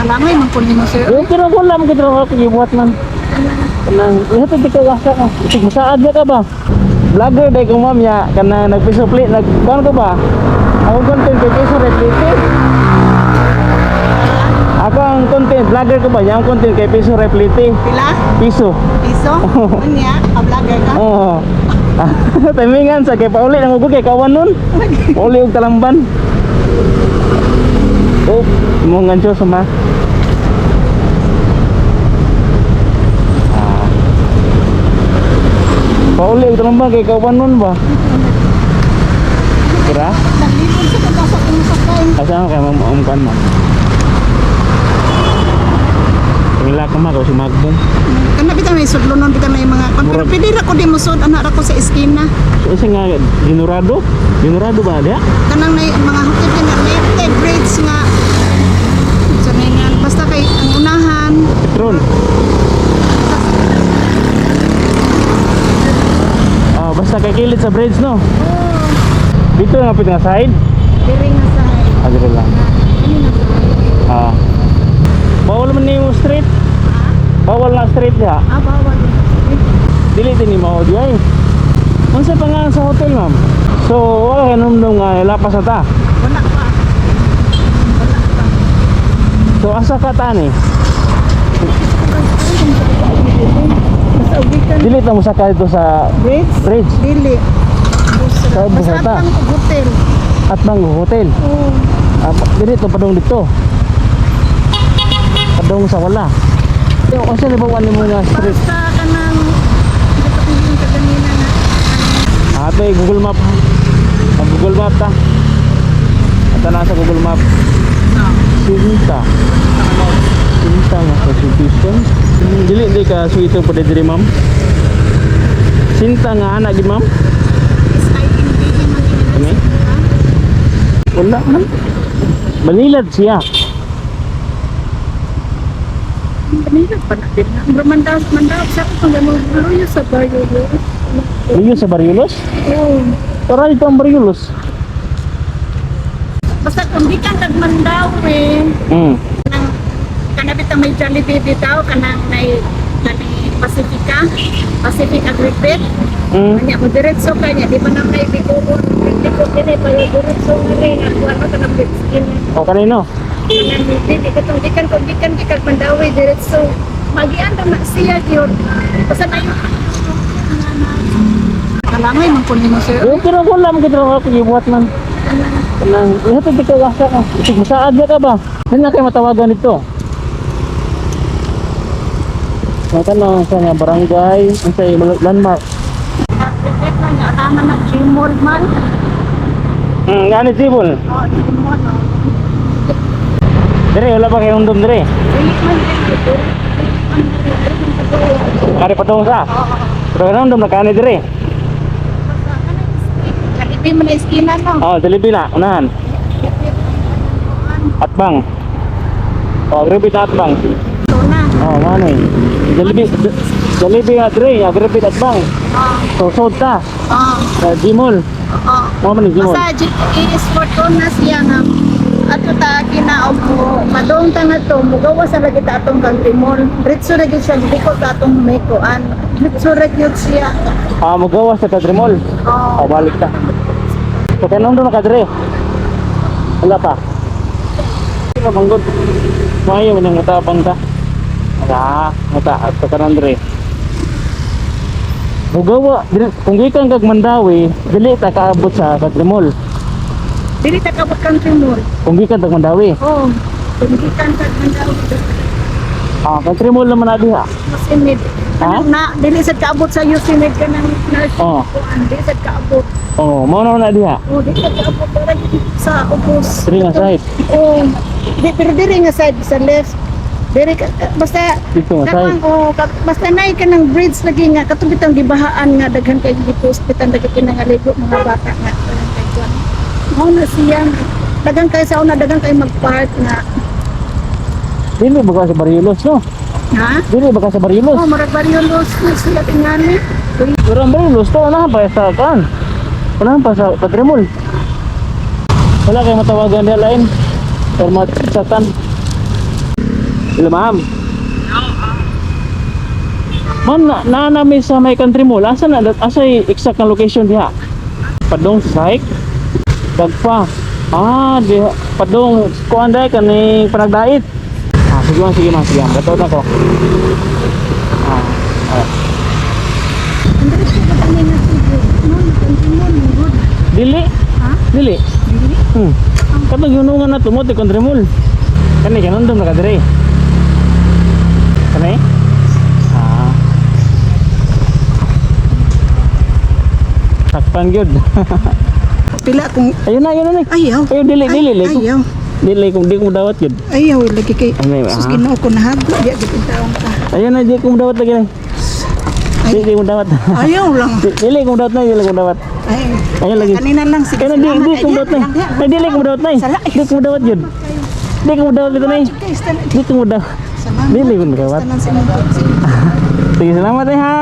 Kalamay man kun nimo, sir. Yo, pero wala mo gid ra ako gibuhat man. Kanang ihatod di ka asa ka. Isig masaad ka ba? Vlogger day ko, ma'am, ya kanang nagpisupli nag kuan ko ba? Ako content kay piso replete. Ako ang content vlogger ko ba? Yang content kay piso replete. Pila? Piso. Piso? Unya, ka-vlogger ka? Oo. Timingan sa kay pauli nang ugod kay kawan nun. Pauli og talamban. Oh, mo ngancho sama. Ah. Pauli og talamban kay kawan nun ba? Kira? Naglipod sa kagasa kong sakay. Asa ka kay ma'am um kan ma'am? Tingla ka ma si Magbong. Kana bitaw may sudlonon bitaw may mga kon pero Murag- pwede ra ko di musod ana ra ko sa eskina. So, isa nga Ginurado? Ginurado ba diya? Kanang nay mga hotel nga left kay bridge nga. So nay nga basta kay ang unahan. Petron. Ah, basta kay kilid sa bridge, no? Oh, Dito nga pwede nga side. diri nga sa Ah, dito lang. Ano na sa Ah. Bawal man nimo street. Bawal na street diha. Ah, bawal. Dili din ni mao di ay. Unsa pa nga sa hotel, ma'am? So, wala kay numdum nga lapas na ta. Wala pa. Wala pa. So, asa ka ta ni? Basta ugikan Dili ta mo saka dito sa bridge. bridge Dili. Sa Basta Busata. atang hotel. At bang hotel. Oh. Ah, dili to padung dito. Padung sa wala. Yo, unsa ni ba nimo nga street? Basta kanang dito kung yung kaganina na. Ate, Google Map. Ang Google Map ta. At na sa Google Map. Sinta. Sinta nga constitution. Dili di ka suito pa diri, ma'am. Sinta nga anak gid, ma'am. S-I-N-D-E man Kani? gini. Wala man. Banilad siya. Kanina pa na din. Mandaw, mandaw sa ako kung luyo sa baryo. Luyo sa Barriulos? Oo. Tara dito ang Barriulos. Basta kung di ka tagmandaw eh. Kanang kanabit ang may Jollibee dito, kanang may kani Pacifica, Pacific Agripet. Anya mo diretso ka niya, di pa na may biguon, di ko kini pa yung diretso nga rin, ako ano ka ng skin. O kanino? Kanang di ka tong gikan kung gikan di kag Mandawi diretso. Magian ra na siya gyud. Basta na yung Kalamay man kun nimo, sir. Yo, pero wala mo gid ra ako gibuhat man. Kanang ihatod di ka asa ka. Isig masaad ka ba? Hindi na kayo matawagan dito. Mata na sa nga barangay, unsay landmark. Agripet na niya, tama na Gmall man. Ngani Jibol. Oh, Gmall. Oh. Dire wala pa kay undom dire. Dili man dili. Dili man dili. Kari padung sa. Oo. Pero kanang na kani dire. Basta kanang street. Jollibee man na iskina no. Oh, Jollibee na unahan. Atbang. Oh, agripit na atbang. Ito na. Oh, mano eh. Jollibee Jollibee nga dire, agripit atbang. Oh. So sod ta. Oh. Sa Gmall. Oh. Mo man ni Gmall. Basta GTS Fortuna siya nga ato ta ginaog mo padong ta nga to mugawa sa lagi ta atong country mall, diretso ra gyud siya diko ta atong may kuan, diretso ra gyud siya. Ah, mugawas sa Kadre Mall. Oh. Oh, balik ta. So, kanong doon ka dire? Wala pa. Sino manggod? Maayo man ang utabang ta. Wala, muta at kanan dire. Mugawa, dili, kung gikan kag Mandawi, dili ta kaabot sa Kadre Mall. Dili ta kabot country mall. Kung gikan kag Mandawi. Oh, kung gikan sa Mandawi. Ah, Country Mall naman na diha. Yosemite. Ha? Kanang na dili sad kaabot sa Yosemite kanang na Oh. kuan, dili sad kaabot. Oh, mao na na diha. Oh, dili sad kaabot para gyud sa ubos. Diri nga side. Oh, di, pero diri nga side sa left. Diri basta Dito nga side. Kanang, oh, basta nay kanang bridge lagi nga katong bitang gibahaan nga daghan kay gipost bitang daghan kay nangaligo mga bata nga daghan kay kuan. Mao na siya. Daghan kay sa una daghan kay magpark nga. Dili ba ka sa Barriulos, no? Ha? Dili ba ka sa Barriulos? Oh, murag Barrios na sila tingali. Pero ang Barriulos to, unahan pa sa kan. Unahan pa sa Country Mall. Wala kay matawagan diha lain. Or matsatan. Hello, ma'am. Ma'am, na nami sa may Country Mall. Asa na asa exact na location diha? Padong sa Sahik? Dagpa. Ah, diha padong kuan dai kani panagdait. Ah, sige ma'am, sige ma'am, sige ma'am. Gatuon ako. Ah, Diretso ba kami na siguro? No, Country Mall, good. Dili. Ha? Dili. Dili? Katong yunungan na tumo Country Mall. Kani kanundom na ka dire. Kani? Ah. Takpan gyud. Pila kung Ayun na, ayun na. ayaw. Ayun, dili, dili, dili. Ayaw. Dili kung di ko dawat gyud. Ayaw lagi kay Ano yun, sus ah? Ginoo ko nahago diya gid taon ka. Ayun na, di ko dawat lagi na. Di, di ko dawat. Ayaw lang. Dili ko dawat na, dili ko dawat. Ay. Ayun lagi. Kanina lang sige. Ayun na, di, salamat. di ko Ay, dawat na. lang, diya. Ay, dili ko dawat na. Sala. Di ko dawat gyud. Di ko dawat dito na. Guys, tanan- Di ko dawat. Salamat. Dili ko dawat. Tanan sa imong pagsi. Sige, salamat eh ha.